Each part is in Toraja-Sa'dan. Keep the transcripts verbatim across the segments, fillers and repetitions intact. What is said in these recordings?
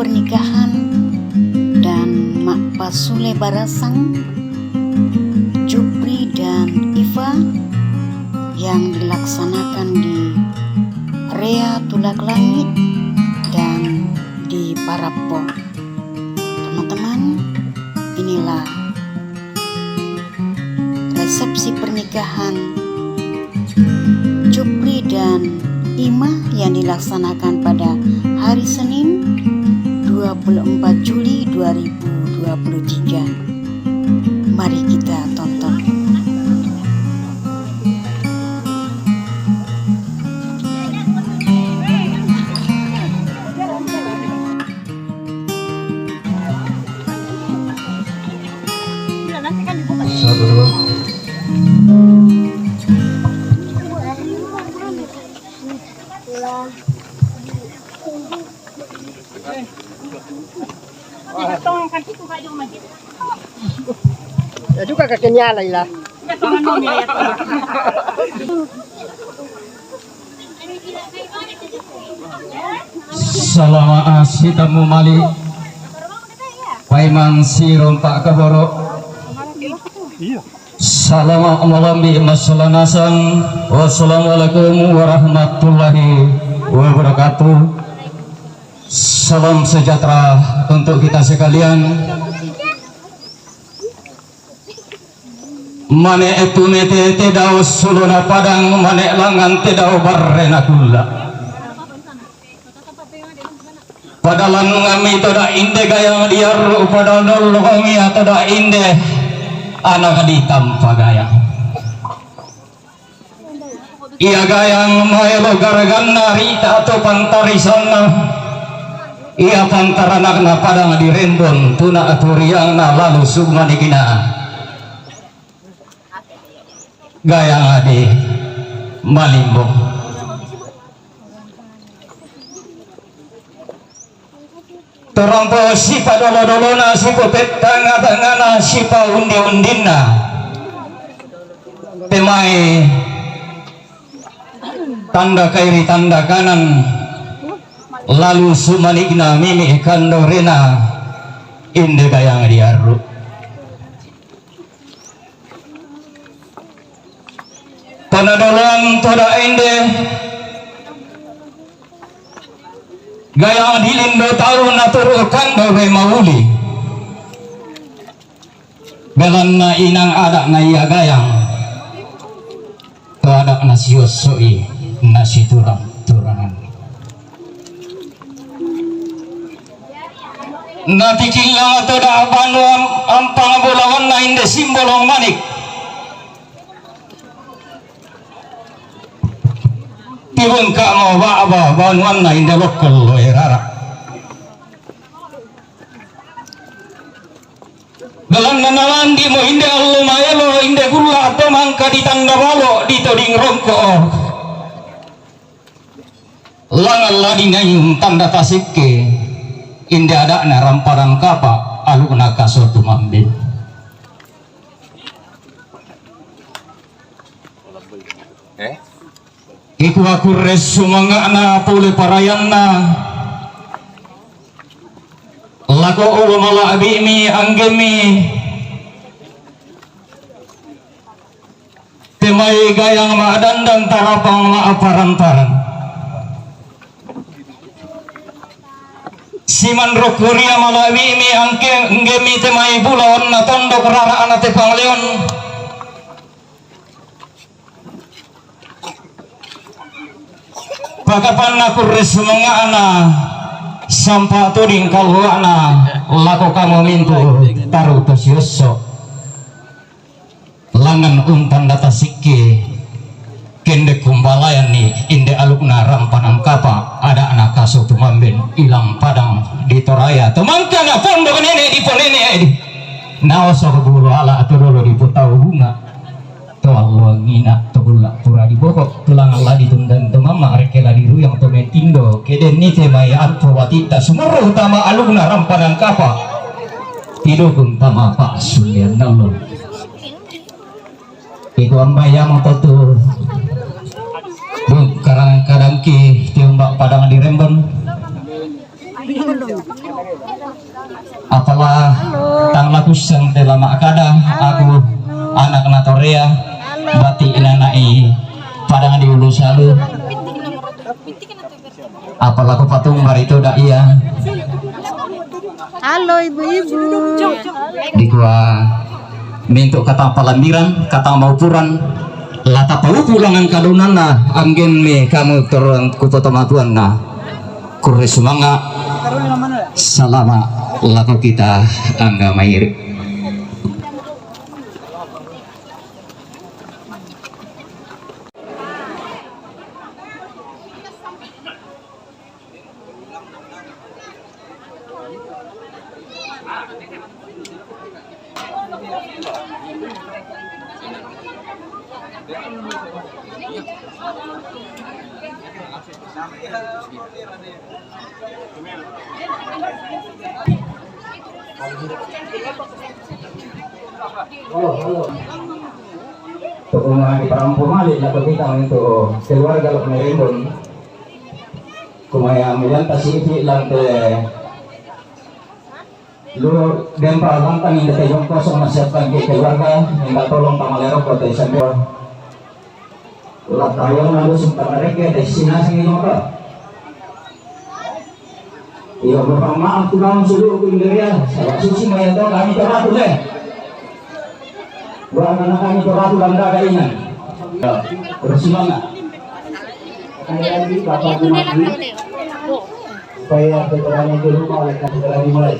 pernikahan dan Mak Pasule Barasang, Jupri dan Iva, yang dilaksanakan di Rea Tulak Langit dan di Parapo. Teman-teman, inilah resepsi pernikahan Jupri dan Ima yang dilaksanakan pada hari Senin, dua puluh empat Juli dua ribu dua puluh tiga. Mari kita tonton. Ya juga kakeknya lah, ilah. Salama asi tamu mali. Paimang si rompak kaboro. Salama malambi masalah nasang. Wassalamualaikum warahmatullahi wabarakatuh. Salam sejahtera untuk kita sekalian. Mane etu nete tedao sulona padang, mane langan tedao barrena kulla. Padalan ngami toda inde gayang diarru, padal dollong ia toda inde anak ditampa gayang. Ia gayang maelo garaganna rita atau pantarisanna. Ia pantaranakna padang di Rembon, tuna aturiangna lalu sumanikna gayang adi malimbong. Torompo sipa dolo-dolona, sipa pettanga-tangana, sipa undi-undinna. Temai tanda kairi tanda kanan, lalu sumanikna mimi kandorena inde gayang diarru. Tona dolang toda ende gayang dilindo tau naturu kando we mauli. Belanna inang adak na ia gayang to adak na siossoi na siturang-turangan. Natikillang toda banu am-, ampang bolawanna inde simbolong manik. Tibungka mo ba'ba banuanna inde lokkol loe rara. Belanna nalandimo inde allo maelo, inde gulla to mangka ditanda balo ditoding rongko. Langan ladinai tanda tasikke, inde ada'na ramparan kapa, alukna kaso tumamben. Eh? Iku akurre sumanga'na pole parayanna lako olo mala'bi'mi anggemi. Temai gayang ma'dandan tarapang ma'paran-paran. Simanrok kuria mala'bi'mi angke, anggemi temai bulaonna tondok rara'na te pangleon. Pakapanna kurre sumanga'na sampa tuding kallua'na lako kamu mintu taru to siosso. Langan untanda tasikke kende kumbalayanni inde alukna rampanan kapa ada'na kaso tumamben ilang padang di Toraya. Tumangkana pondok nene di ponene edi. Naoso bulu ala atau dolo di putau bunga. To alloangina to gulla pura di boko tulang alla ditundang to mamma rekke la diruyang to mentindo kedenni te mai atto watitta sumurru tama alukna rampanan kapa. Tidukung tama pa sundian nallo. Iku ambayamo to tu. Bung karang kadangki tiumbak padang di Rembon. Tang laku seng te lama kada aku anak natorea bati inanai padang di ulu salu. Apalaku patung barito da iya. Halo ibu-ibu. Dikua mintu kata palambiran, kata maupuran, lata paupu langan kadonana, anggen me kamu turun kupoto matuan na. Kure sumanga salama lako kita angga mairi. Toko nga di parampo mali na kita untuk keluarga lo penerimbun. Kumaya milan tasi iti lante lu dempa lantang inda tejong kosong na siapkan ke keluarga, minta tolong tamalero kota isambil. Latayon lalu sempat mereka destinasi ini apa? Iyo, mohon maaf tulang sulu Indonesia, salah susi maya to kami teratu deh. Buat anak kami teratu dan daga inang. Terus mana? Kami lagi bapak rumah ini. Supaya sebenarnya di rumah oleh kami lagi mulai.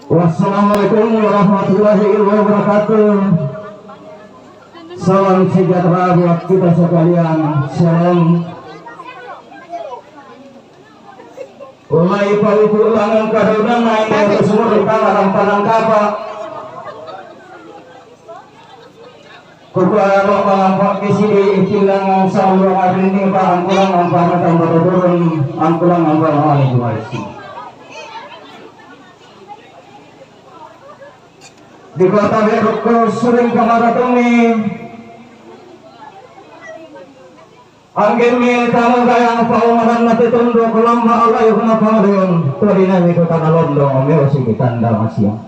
Wassalamualaikum warahmatullahi wabarakatuh. Salam sejahtera buat kita sekalian. Salam. Ulai paukur langan karunan naik ke sumur di tangan panang kapa. Kukuara mangampak ke sidi ikilangan saluang arini pa angkulang ampana tambah turun angkulang ampana alaihi wasallam. Di kota Berko suring kamaratungi. Anggemi tamu gayang paumaran mati tunduk lomba Allah yukna pangriun. Todina miku tanah londo meo sigi tanda masiang.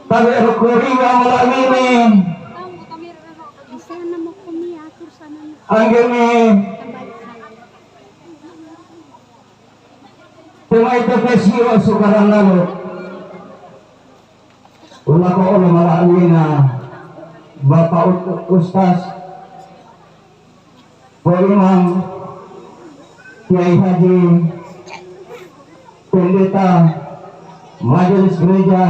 Tabe rukuri wa malamini. Anggemi. Tuma itu kesiwa sukaran lalu. Lako olo mala'wina Bapak Ut-, Ustaz, Pak Imam, Kiai Haji, Pendeta, Majelis Gereja,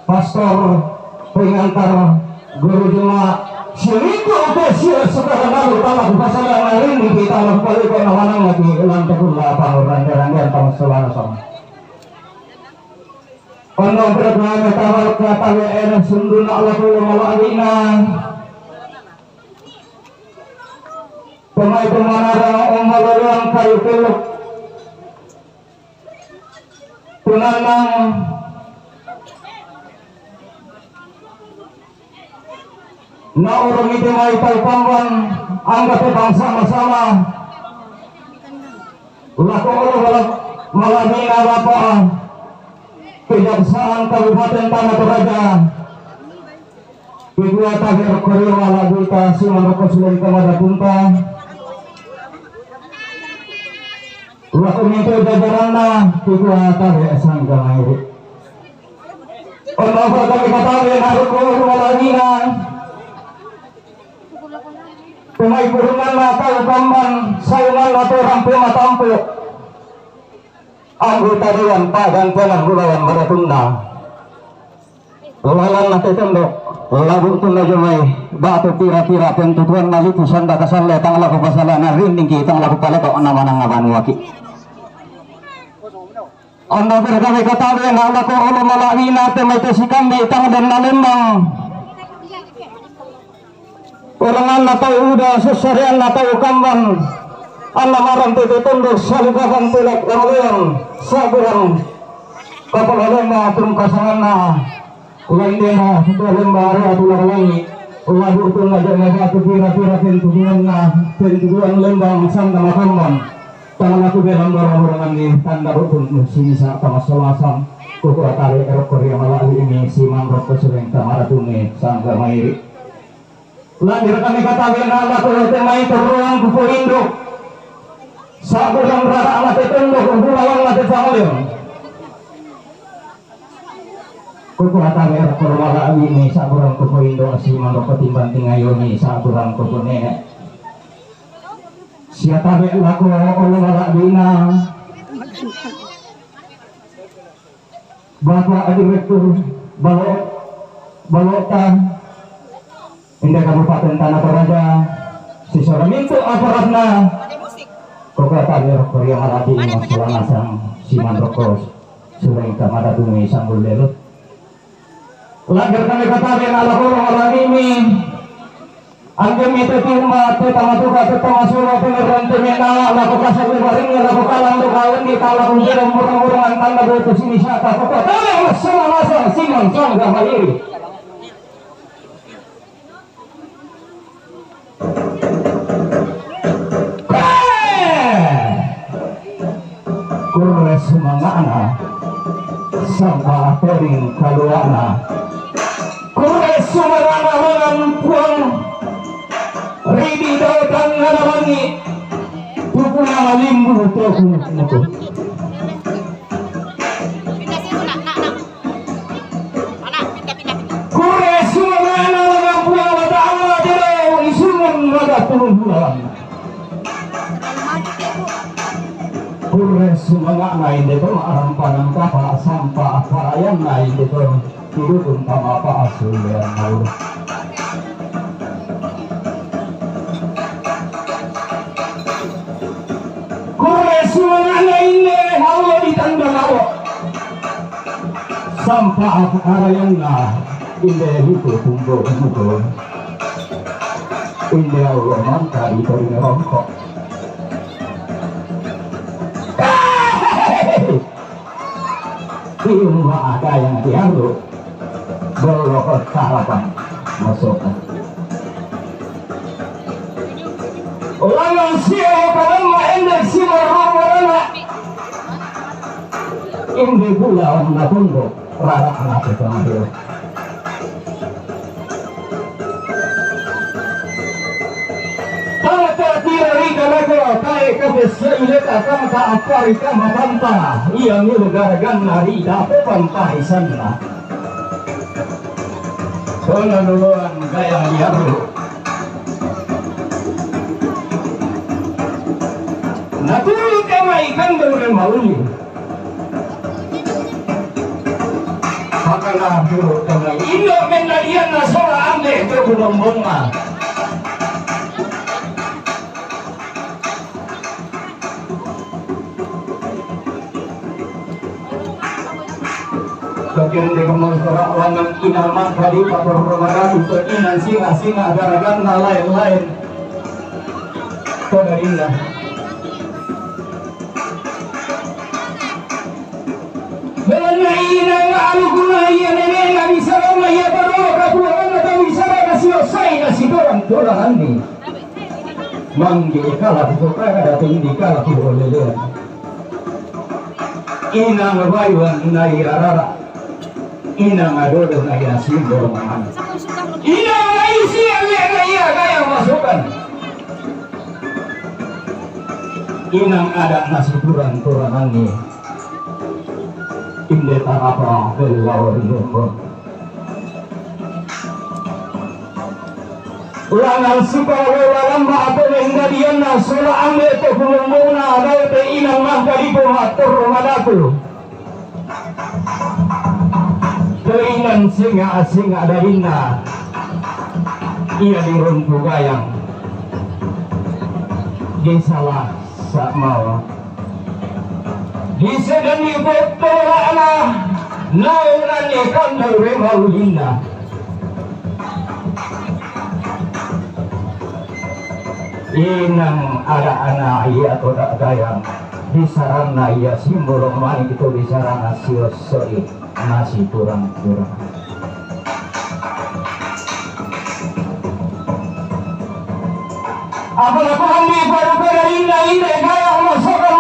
Pastor, Pengantar, Guru Jemaat, Selingkuh Official, Saudara Nalu, Tamak Pasalan, Narin, di kita Tamak Paliko, Nawanang, lagi, Ilan, Tekun, Lapang, Ranjang-ranjang, Tamak Selasa. Ono berkata kata W N sundun Allah tu malah alina. Pemai pemanara umalaluan kayu peluk. Tunanang na orang itu mai tau pamban angka petang sama-sama. Lako olo malah, malah mina Bapak Kejaksaan Kabupaten Tanah Toraja. Kedua tager Korea malah kita siman rokok sudah kita mada punta. Lako minta jajaranna kedua tager sangga mai. Ono apa kami katabe naruko rumalangina. Pemai kurungan na tau kamban, sayungan na torang pema tampu. Anggota dewan padan penan gulawan baratunna. Lalan na tetendo, labu tunna jomai, batu pira-pira pentutuan malitu sanda kasalle tang laku pasalana rinding ki tang laku paleto na manang aban waki. Anda berkami katabe na lako olo malawina te mai te sikambe tang dan na lembang. Orangan na tau uda, sesarean na tau kamban. Anna maran te tondo salukakan telak ramalean saburan. Kapala lemba tum kasanganna. Kulan dena ketua lemba area tulang langi. Waduh tu ngajak ngajak tu kira-kira pentuduan na pentuduan lembang sanda makamban. Tangan aku belam barang-barang ni tanda rukun sini sa tamas salasang. Kuku atare erok korea malah ini siman rokok sering tamara tumi sangga mairi. Lanjut kami kata bena laku lote mai teruang kuku induk. Saburang rara mate tunduk kuku lawang mate pangalim. Kuku atare erok korea malah ini saburang kuku induk siman rokok timbang tingayoni saburang kuku nenek. Siatabe lako olo malabina. Bapak Direktur Balo-, Balota Indah Kabupaten Tanah Toraja, sisora mintu aparatna. Kokatan ya korea malati ini masalah nasang siman rokos sureng kamada bumi sanggul lelut. Lagar kami katabe na lako olo malabini. Angge mite timba te tamatuka te tamasuro te ngerante mena lako kasar lebaring lako kalang do kawen di tala kumpira murang-murang antanda botu sini sata koko tala masala masa siman sangga maliri. Kurre sumangana, samba tering kaluana. Kurre sumangana mangan puang, ridi dau tangana mangi, tupuna malimbu toku mutu. Kure sumangana laga pua wata Allah jero isungan laga pulung bulan. Kure sumangana inde to arampanan kapa sampa parayanna inde to idukun tama apa asulian maulu. Kure sumangana inde Allah ditanda lawo. Sampa apa arayanna inde hutu tumbo muto. Inde Allah mangka di tori rongkok. Di rumah ada yang diambil. Bolo karapan masuk. Lanang sio palemma endek sio romo rana. Inde gula onna tunduk rara anak itu. Tata tira rika lako tae kape seileta kanta apari kama tanta. Ia milu garaganna rida pepan tahi sanna. Ona loloan gayang liaru. Naturu kama ikan daure mauli. Pakana dulu kama indo mendalian na sola ambe ke bulombong ma. Bagian dari pemangkara wangan ina mangkali pator romaran untuk inan singa-singa garagan na lain-lain. Pemerintah. Belum na ina nga alukuna iya nene na bisa roma iya paro kapuan na tahu bisa roma sio sai na si dorang dorang andi. Mangge ikala di kota kada tinggi kala di olelean. Inang bayuan na iya rara. Inang adodo na iya simbol mangan. Inang na isi ale na iya gaya masukan. Inang ada nasi turang turang angin. Inde tarapa belawar lembong. Langan suka wewa lamba atau lenggadian na sola ambe to kulombona adau te inang mangkalipo matur madaku. Keingan singa-singa darina. Ia di runtu gayang. Di salah sama. Di sedang di foto ana. Naungan ni kandau rema ulinda. Inang ada ana iya kodak gayang. Di sarana iya simbol mani kita di sarana sio soi nasi kurang-kurang. Apalagi ambil baru pada indah indah gayang masukkan.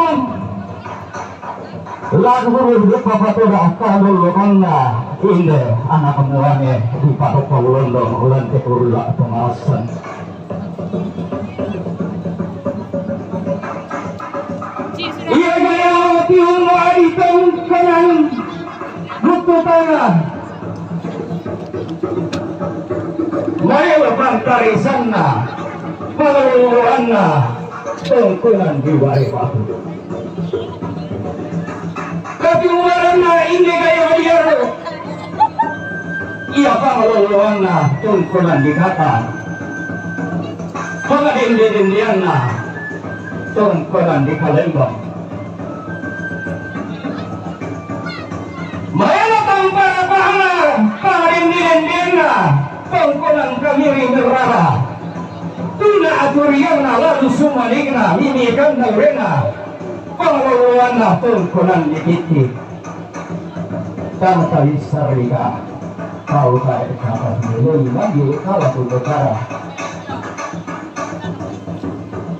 Lagu rupa patoda kadul manna inde anak muane di patok londong ulan te kurula pemasan. Iya gaya tiung adi tong kenang buku tangan. Maela pantari sanna, palaluanna, tongkonan di bare batu. Tapi umaranna inde gaya diaro. Ia pangaloloanna tongkonan di kata. Pangadende-dendeanna tongkonan di kalembang. Maela tampa rapana pangadende-dendeanna tongkonan kamiri merara. Tuna aturianna lalu sumanikna mimikan daurena. Pangaloloanna tongkonan di titik. Tang tali sarika. Kau tak kata meloi lagi kalau tu negara.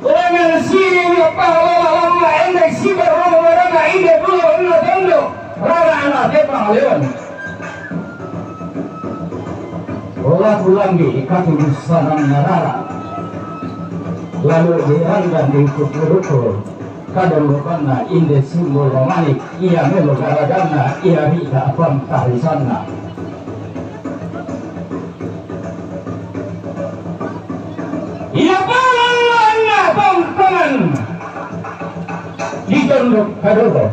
Lengan sini ni apa lama lama endek si berlama lama ide dulu ina tendo. Rara anak tepang leon. Ola pulang di kaki busana rara. Lalu diranggan di kuku-kuku. Kadang lupanna inde simbol manik ia melo garaganna ia rita pangkarisanna. Ia palanna tongkonan ditondok kadoro.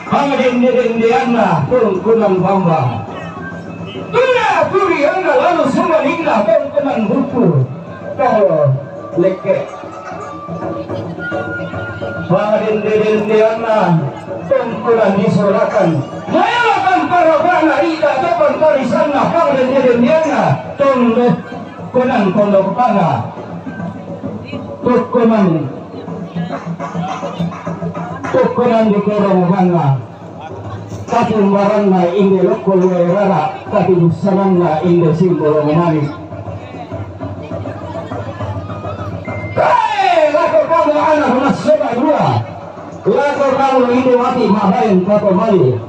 Pangadende-dendeanna tongkonan bamba. Tuna turianna lalu sumaninna tongkonan buku. Kalau leke. Pangadende-dendeanna tongkonan disorakan. Maela tampa rapana rita topan tarisanna pangadende-dendeanna tongkonan pondok panga. Tongkonan tongkonan di korong panga. Tapi umbaranna inde lokko luwae rara, tapi bussananna inde simbolo mani. Kae lako kamu anak massoba dua. Lako kamu inde mati mahaen kato mali.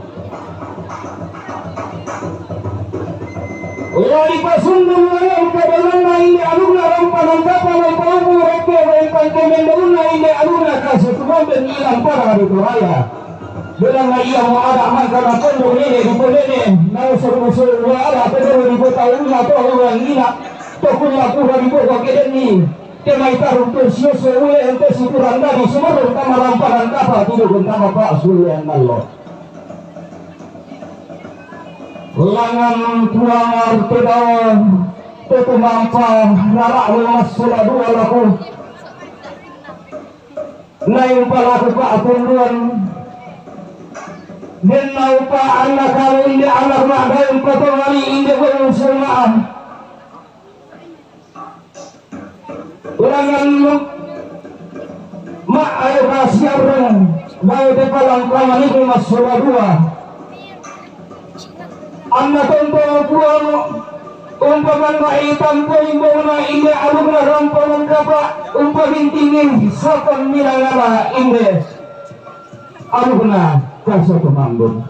Wali pasundul wayang kadanganna inde aluna rampa nangkapa nangkapa umu rekke wayang pangkemendaunna inde aluna kasu tumamben ilang para adu toraya. Belanna ia muada mangkana tondok nene diponene, naosor-osor muada tondok dipotauna to uang ina, to kulla pura dipogo kedenni, te mai tarung to sioso ule ente siturang dadi sumerung tama rampanan kapa tidukun tama pak sulian nallo. Langan kuangar tedao, tetu mampa rarak lemas sola dua laku. Naing palaku pa'tunduan. Den naupa anna kamu inde anak ma'daeng patongali inde bongsu ma'a. Ulangan ma'ayo kasiarrung, dao te palang kamaniku massola dua. Anna tompo Puang, umpamanna itampo imbongna inde alukna rampo mangkapa, umpagintingi sapan minangala inde alukna kaso tumambun.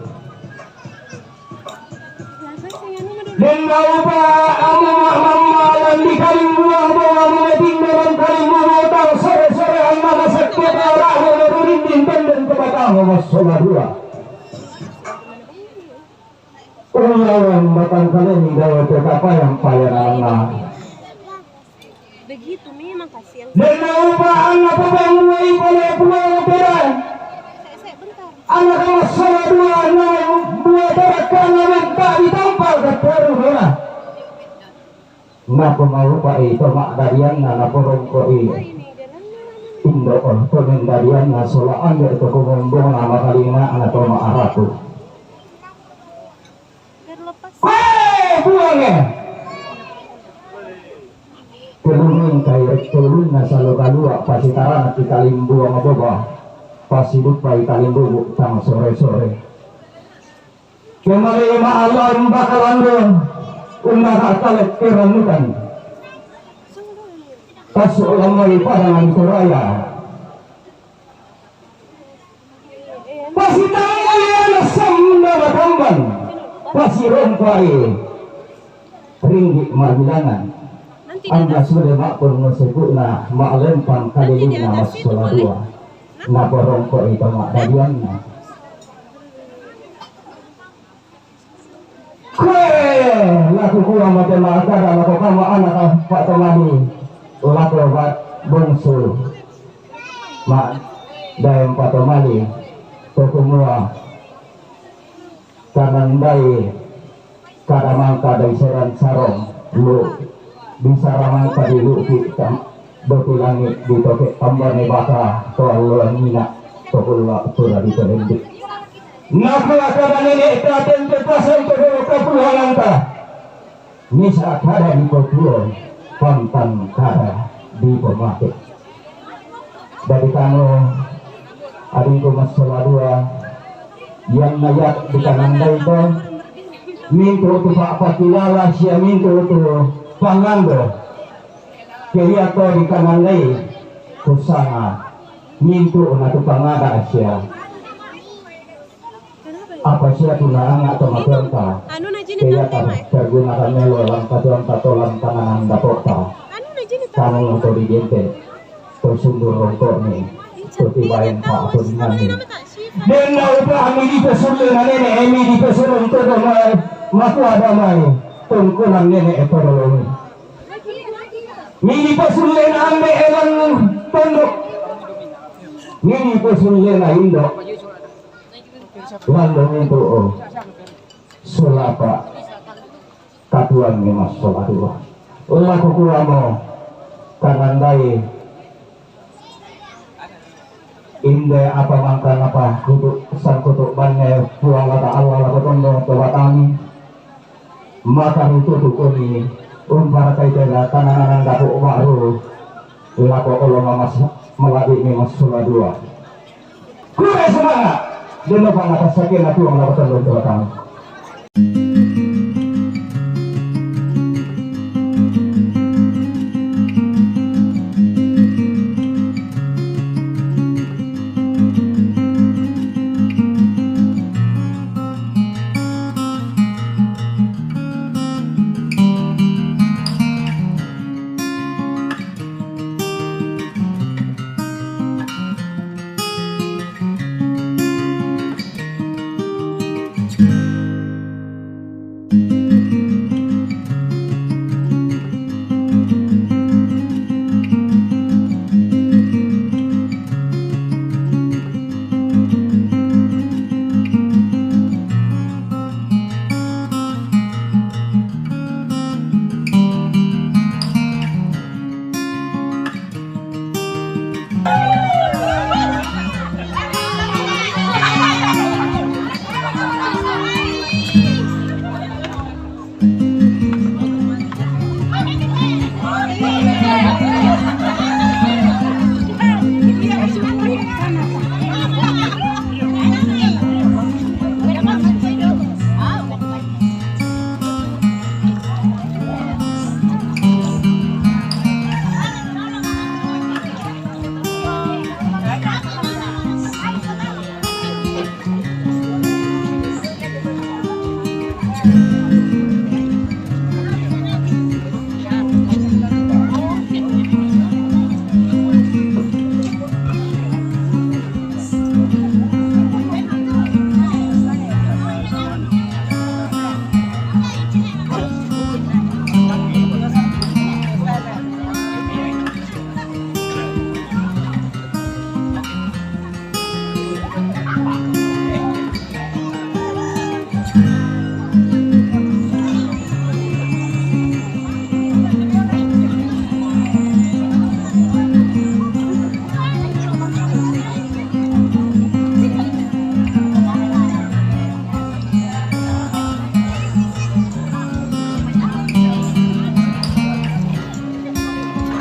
Denna upa amu mammalan di kalimbuang bonga mumeting dalam kalimbuang utang sore-sore anna masakke darahmu merurinding tenden kepatamu massola dua. Ulawan matangkalemi dawa te kapayang-payananna. Begitu memang kasihan. Denna upa anna papamuai pole puang pedang. Saya, saya bentar. Anna kamassola dua anna dua tarakkana menta ditampal katteru dona. Napomaupai to ma'dadianna naporongko'i indo' to mendadianna sola ambe' to kumombongna makalina'na to ma'arapu. Koe Puange. Kelumengkai rekkelunna salo kalua' pasitarana' ki kalimbuang boba pasiduppai kalimbubu tang sore-sore. Kemale ma'allain bakalando, unnaka talekkerannukan. Tassu' lammai padangan toraya. Pasitambai ana samna matamban, pasirompai ringgi' mabilangan. Anna sule ma'purnu seku'na ma'lempang kalilinna massola dua. Naporongko'i to ma'dadianna. Koe, la kukua mate ma'kada lako kama anaka pa'tomali, lako ba-, bongsu ma'daeng pa'tomali, to kumua, kanandai kada mangka daiseran sarong, lu, bisara mangka dilu'ki tam-, Doki langi' ditoke' tambane baka to alloangina to kulla' pura ditolendi. Nakua kada nene'ta tempe pasang to dolo kapuhanganta. Misa' kada dipotuo, pantang kada dipomake. Dadi kano adingku massola dua, ianna ia dikanandai to, mintu' tu pa'pakilala sia mintu' tu pangando. Ke ia to dikanandai, kusanga mintu' natu pangada sia. Apa sia tu naanga to matuanta, ke ia ta tergunakan melo lan katuanta to lan tanganan dapo'ta. Tanu to digente, to sundur rongko'ni, to tibaen pa'todinganni. Denna upa ami dipesulle na nene', ami dipesulle untu' damai, matua damai, tongkonan nene' e padoloni. Midi pasullena ambe' elang tondok. Midi pasullena indo'. Lando mintu' o. Sulapa. Katuanni massola dua. Laku kuamo. Kanandai. Inde apa mangkana pa kutu sangkutu banne Puang Ta'ala lako tondong to batami. Maka rututu kuni umparakai tela tanananan dapu ma'ru lako olo mamas maladi ni massola dua. Kure sumanga' deno pangatasakena Puang lako tondong to batami.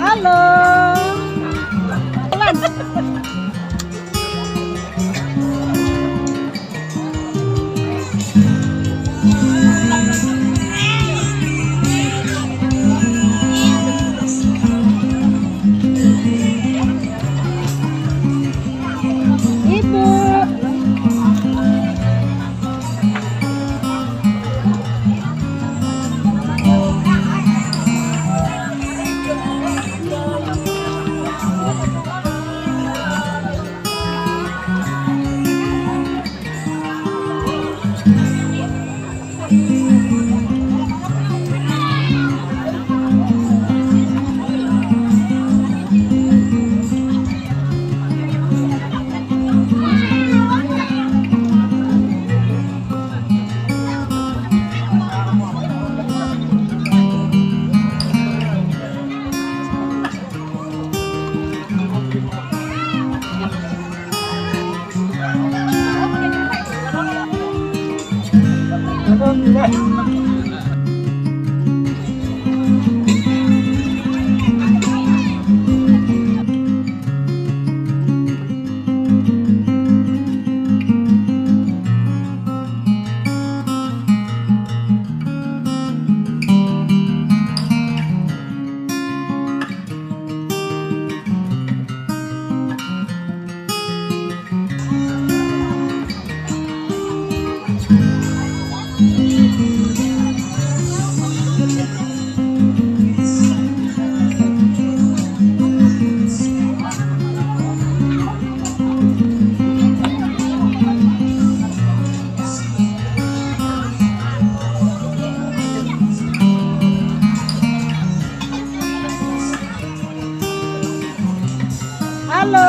Halo. Pelan. Ibu. Halo.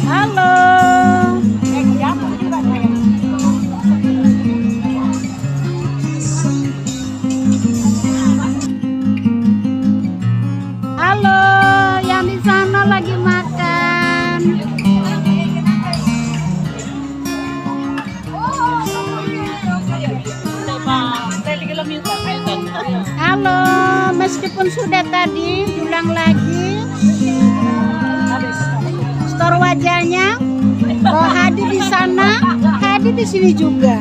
Halo. Halo, yang di sana lagi makan. Halo, meskipun sudah tadi, diulang lagi. Store wajahnya, kalau hadir di sana, hadir di sini juga.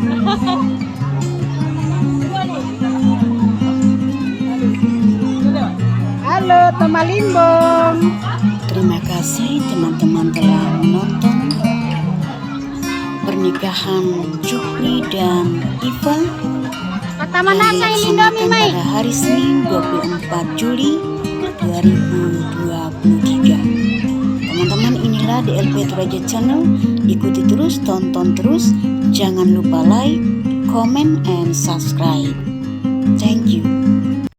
Halo, Tomalimbong. Terima kasih teman-teman telah menonton pernikahan Jupri dan Iva. Kata mana yang saya dilaksanakan Indomie, Mai? Pada hari Senin, dua puluh empat Juli dua ribu dua puluh tiga. Teman-teman, inilah D L P Toraja Channel. Ikuti terus, tonton terus. Jangan lupa like, comment, and subscribe. Thank you.